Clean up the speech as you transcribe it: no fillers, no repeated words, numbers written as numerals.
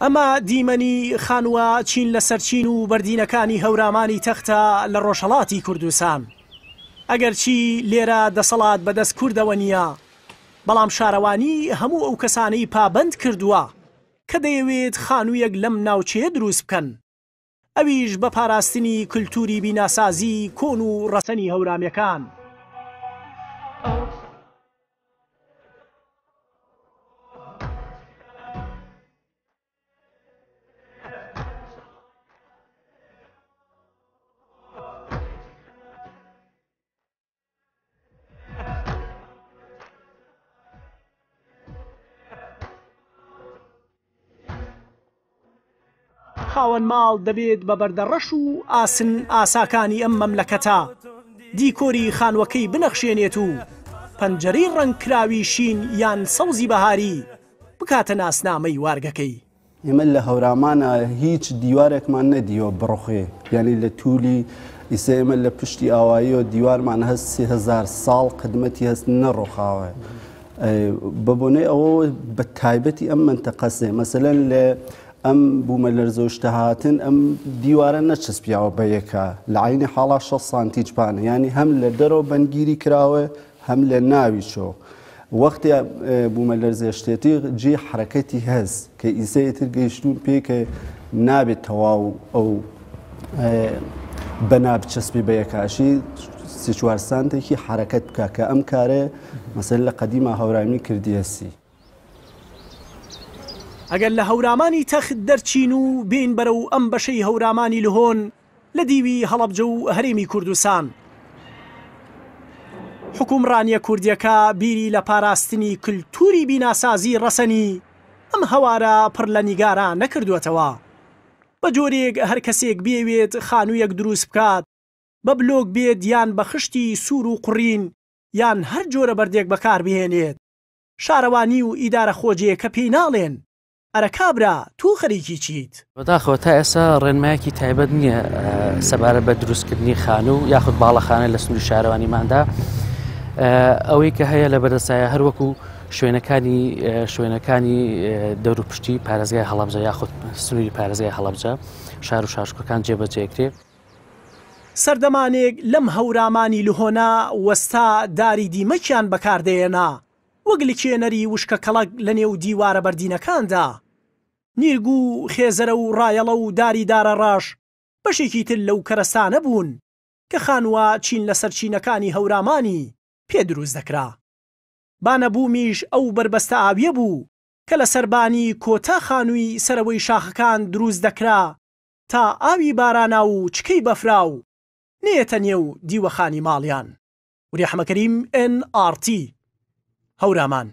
ئەمە دیمەنی خانووە چین لەسەر چین و بەردینەکانی هەورامانی تەختە لە ڕۆژهەڵاتی کوردستان. ئەگەرچی لێرە دەسەڵات بەدەست کوردەوە نییە، بەڵام شارەوانی هەموو ئەو کەسانەی پابەند کردووە کە دەیەوێت خانوویەک لەم ناوچەیە دروست بکەن، ئەویش بە پاراستنی کلتوری بیناسازی کۆن و ڕەسەنی هەورامیەکان. خاوەن ماڵ دەبێت بە بەردە ڕەش و ئاسن ئاساکانی ئەم مەملەکەتە دیکۆری خانووەکەی بنەخشێنێت و پەنجەرەی ڕەنگکراوی شین یان سەوزی بەهاری بکاتە ناسنامەی وارگەکەی. ئێمە لە هەورامانا هیچ دیوارێکمان نەدیوە بڕوخێ یانی لە تولی ئیسە ئێمە لە پشتی ئاواییەوە دیوارمان هەست 3000 ساڵ قدمەتی هەست نەڕۆخاوە بە بۆنەی ئەوە بە تایبەتی ئەم منتەقەسێ مەسەلەن لە ئەم بوومە لەرزۆشتە هاتن ئەم دیوارە نەچەسپیاوە بە یەکە لە عینی حاڵا 6 سانتیج پانە ینی هەم لە دەرەوە بەنگیری کراوە هەم لە ناویچۆ وەختێ بوومەلەرزێشتێتی جێی حەرەکەتی هەس کە ئیسە ئیتر گەیشتوون پێی کە نابێت تەواو ئەو بەنا بچەسپی بە یەکاشی سێ چوار سانتێکی حەرەکەت بکە کە ئەم کارێ مەسەل لە قەدیما هەورامی کردیەسی. ئەگەر لە هەورامانی تەخت دەرچین و بێین بەرەو ئەم بەشەی هەورامانی لهۆن لە دیوی هەڵەبجە و هەرێمی کوردستان، حوکمڕانییە کوردییەکە بیری لە پاراستنی کلتوری بیناسازی ڕەسەنی ئەم هەوارە پڕ لە نیگارە نەکردووەتەوە. بە جۆرێک هەر کەسێک بیەوێت خانوویەک دروست بکات، بە بلۆک بێت یان بە خشتی سوور و قوڕین یان هەر جۆرە بەردێک بەکاربهێنێت، شارەوانی و ئیدارە خۆجێیەکە پێی ناڵێن ئەرە کابرا تۆ خەریکی چیت؟ بەداخەوە تا ئێستا ڕێنمایەکی تایبەت نییە سەبارەت بە دروستکردنی خانوو یاخود باڵەخانە لە سنووری شارەوانیماندا ئەوەی کە هەیە لە بەردەسایە هەروەکو شوێنەکانی شوێنەکانی دەوروپشتی پارێزگای هەڵەبجە یاخود سنووری پارێزگای هەڵەبجە شار و شارشکەکان جێبەجێکرێ. سەردەمانێک لەم هەورامانی لهۆنە وەستا داری دیمەکیان بەکاردەهێنا وەک لکێنەری وشکەکەڵەک لە نێو دیوارە بەردینەکاندا. نیرگ و خێزەرە و ڕایەڵە و داری دارەڕەش بەشێکی تر لەو کەرەستانە بوون کە خانووە چین لەسەر چینەکانی هەورامانی پێ دروست دەکرا. بانەبوومیش ئەو بەربەستە ئاوییە بوو کە لە سەربانی کۆتا خانووی سەرەوەی شاخەکان دروست دەکرا تا ئاوی باراناو و چکەی بەفراو نەیەتە نێو دیوەخانی ماڵیان. وریا حەمەکەریم، ئێن ئاڕ تی، هەورامان.